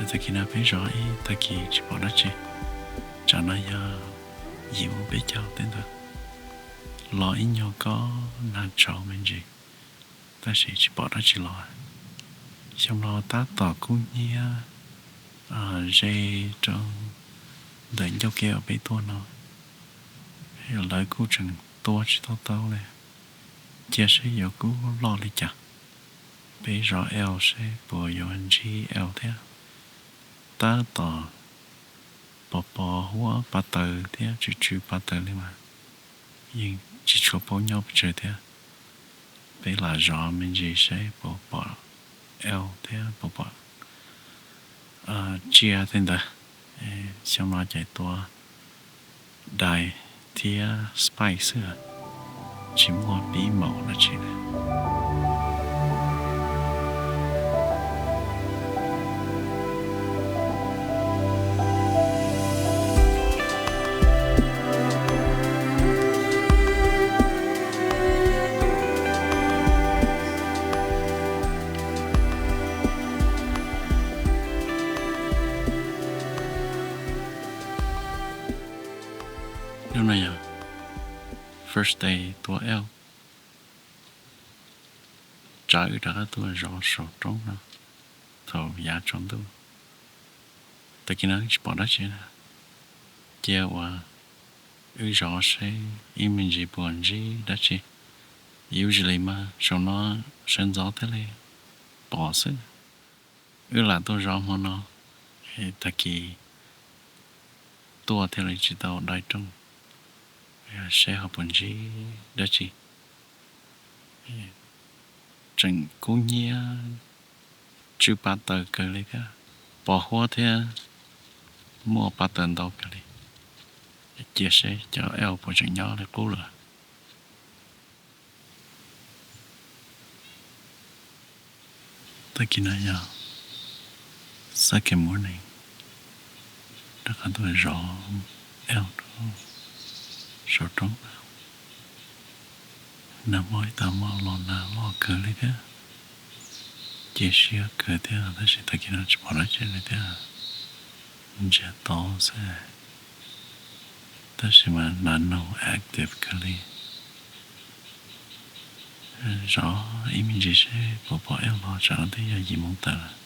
Tag kis no peb zov ib tag kis tsis pom dab tsi. Tsam no yog yim mus peb caug tej ntawd. Los ib nyuag kob nag tshauv me ntsis, tab sis tsis pom dab tsi los. Xyoo no tab tom kub hnyiab ze rau ntawm ncauj kev uas peb tuaj no, lawv kuj tseem tua tsis tau tau li. Cia seb yuav kub loj li cas, peb zov L seb puas yuav ntsib L thiab. Tab tom pos pos huab pa taws thiab tsw tsw pa taws li mas yeej tsis tshua paub nyob pes tsawg thiab. Peb lam zov me ntsis seb puas pom L thiab puas pom tsiaj tej ntawd. Xyoo no ces tua dais thiab spike xwb, tsis muaj pib maum dab tsi li. Hnub no yog first day tua L. Tsam wb rov qab tuaj zov saum roob no thaum yav tsaus ntuj. Tag kis no wb tsis pom dab tsi na, cia uas wb zov seb ib me ntsis puas ntsib dab tsi. Usually mas saum no sawv ntxov thiaj li pom xwb. Wb lam tuaj zov hmo no, tag kis tuaj thiaj li tsis tau dai rooj, seb ho puas ntsib dab tsi. Tseem kub hnyiab tsw pa taws kawg li thiab, pos huab thiab muaj pa taws ntau kawg li. Cia seb cov L puas tseem nyob li qub lawm. Tag kis no yog Sunday morning, rov qab tuaj zov L rau saum roob. Nag hmo ib tag hmo los nag loj kawg li thiab, cia siab kawg thiab tab sis tag kis no tsis pom dab tsi li thiab, ntsiag to xwb. Tab sis mas nag no active kawg li. Zov ib me ntsis seb puas pom L los, tsam no twb yog yim moos tawm lawm.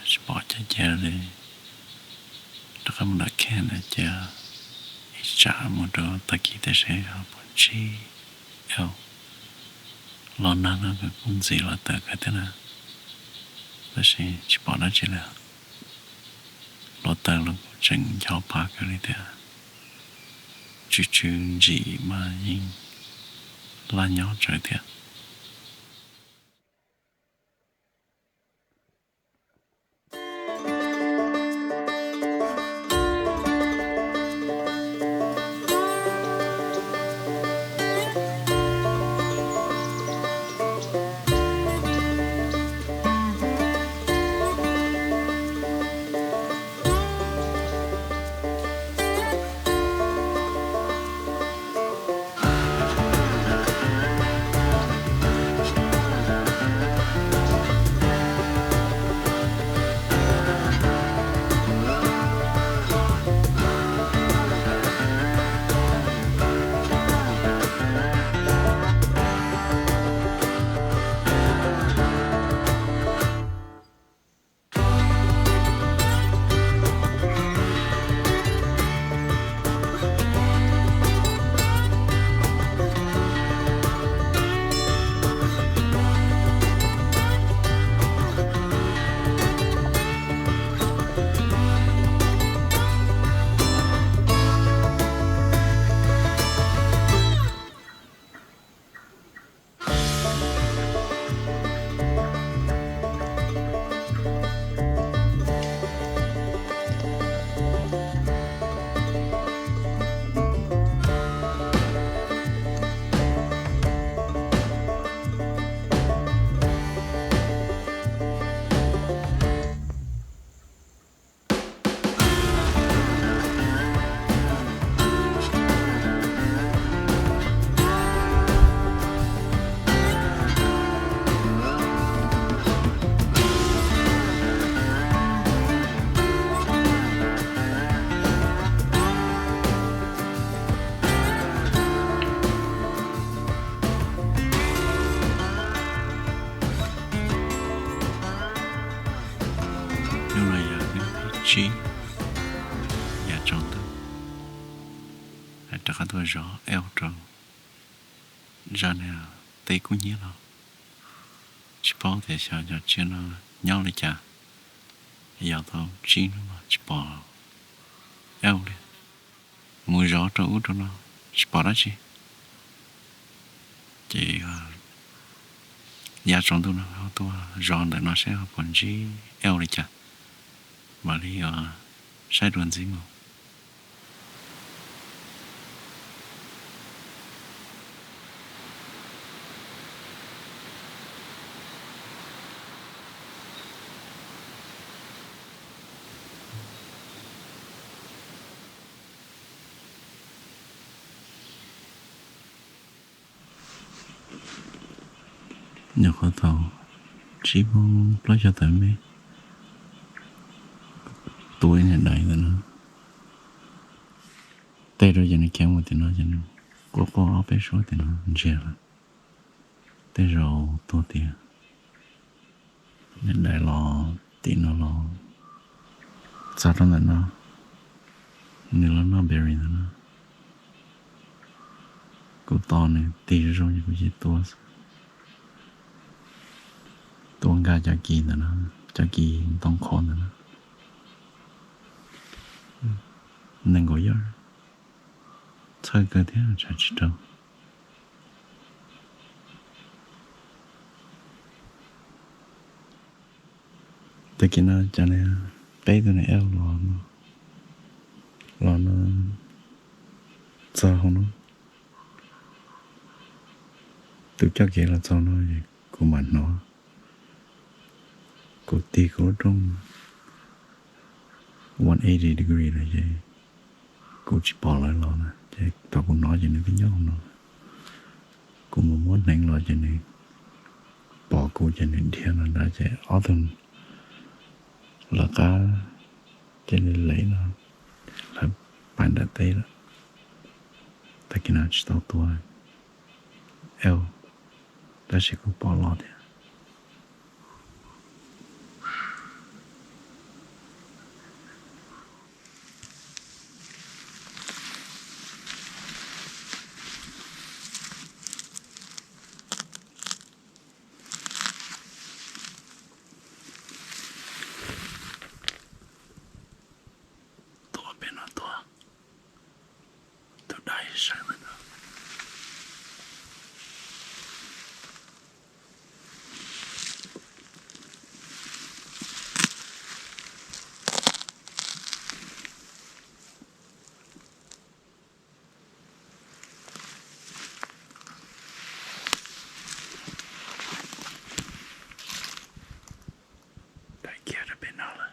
Tsis pom ces cia li rov qab mus nram camp cia ib tsam mus rau tag kis thiab seb ho puas ntsib L. Los nag no kuj ntxim los tawm kawg thiab na, tab sis tsis pom dab tsi li. Los tawm los kuj tseem ncho pa kawg li thiab, tsw tsw ntsim mas yeej laj nyob tsawv thiab. tsib, yav tsaus ntuj, rov qab tuaj zov elk rau zaj no. Tej kub hnyiab no tsis paub tias xyov cov tsiaj no nyob li cas, yog tau tsib hnub no tsis pom elk li. Mus zov rau ub rau no tsis pom dab tsi. Ces yav tsaus ntuj no tuaj zov ntawm no seb ho puas ntsib elk li cas, mam li saib dua ntxiv mus. Nyuam qhuav thaum tsib moos plaub caug tawm me, tua ib niag dais ntawm no, tej rau ces nws khiav mus tim no ces nws quaj quaj ob peb suab tim no ntsiag lawm. Tej zaum tuag tiag. Niag dais los tim no los txog rau ntawm no, nws los noj berry ntawm no. Kuv tos nws tig zoo zoo ces kuv cia tua xwb. Tua nkag cov kis ntawm no, cov kis ntoo qhov ntawm no. Nees nkaum yaj, txhawj kawg thiab tsam tsis raug. Tag kis no cas peb tug niag elk los no, los no txog hauv no, tus coj kev los txog no es kuv mam hnov, kuv tig kuv lub rooj one eighty degree lawm ces kuv tsis pom lawv los na, ces thaum kuv hnov ces nws twb nyob hauv no. Kuv mus muab hneev los ces nws pom kuv ces nws dhia los ntawd ces ob tug lawv qab cia li lem no, lawv pais nram teb lawm. Tag kis no tsis tau tua elk, tab sis kuv pom los thiab. Tuaj pem no tuaj, tus dais sawv ntawm no. Dais kiag rau pem no lawm.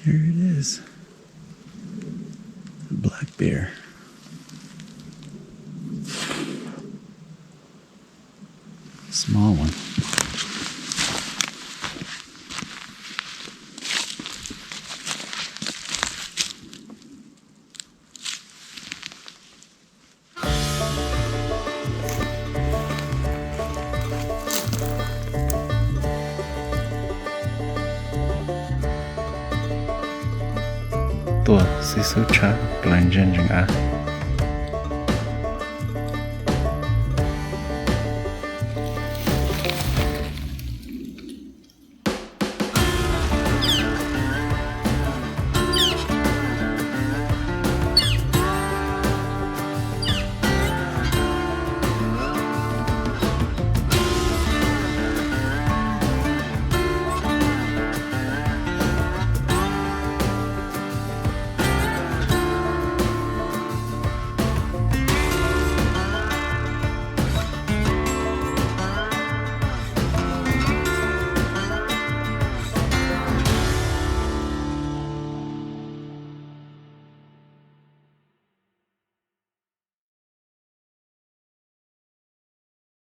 Here it is. Black bear. Small one. Tuaj xib xub tshab plaws ntseej ntsees av.